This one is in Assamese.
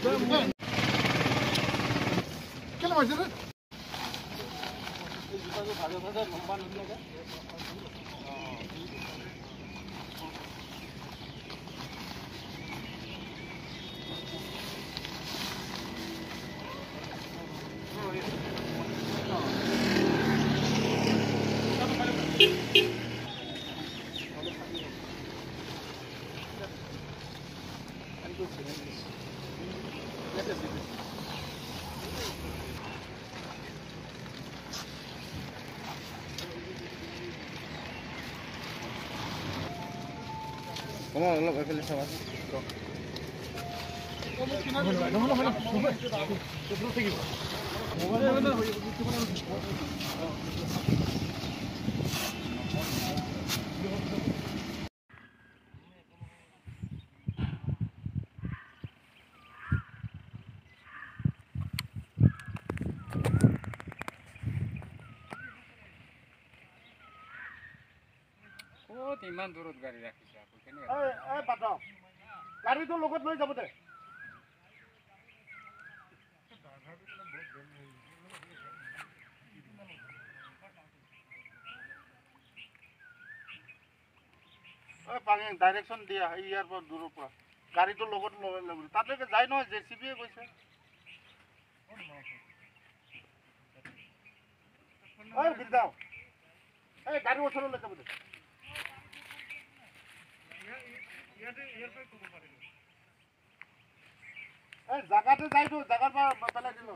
কেলে মাৰিছে ৰে? অলপ এইফালে চাবা। ক'ত ইমান দূৰত গাড়ী ৰাখিছে আকৌ কেনেকৈ? গাড়ীটো লগত লৈ যাব দে। ডাইৰেকশ্যন দিয়া ইয়াৰ পৰা দূৰৰ পৰা গাড়ীটো লগত লৈ ল'ব, তালৈকে যায় নহয়, জে চি বিয়ে গৈছে। এই গাড়ী ওচৰলৈ যাব দে। এই জাগাতে যাইতো, জাগাৰ পৰা পেলাই দিলো।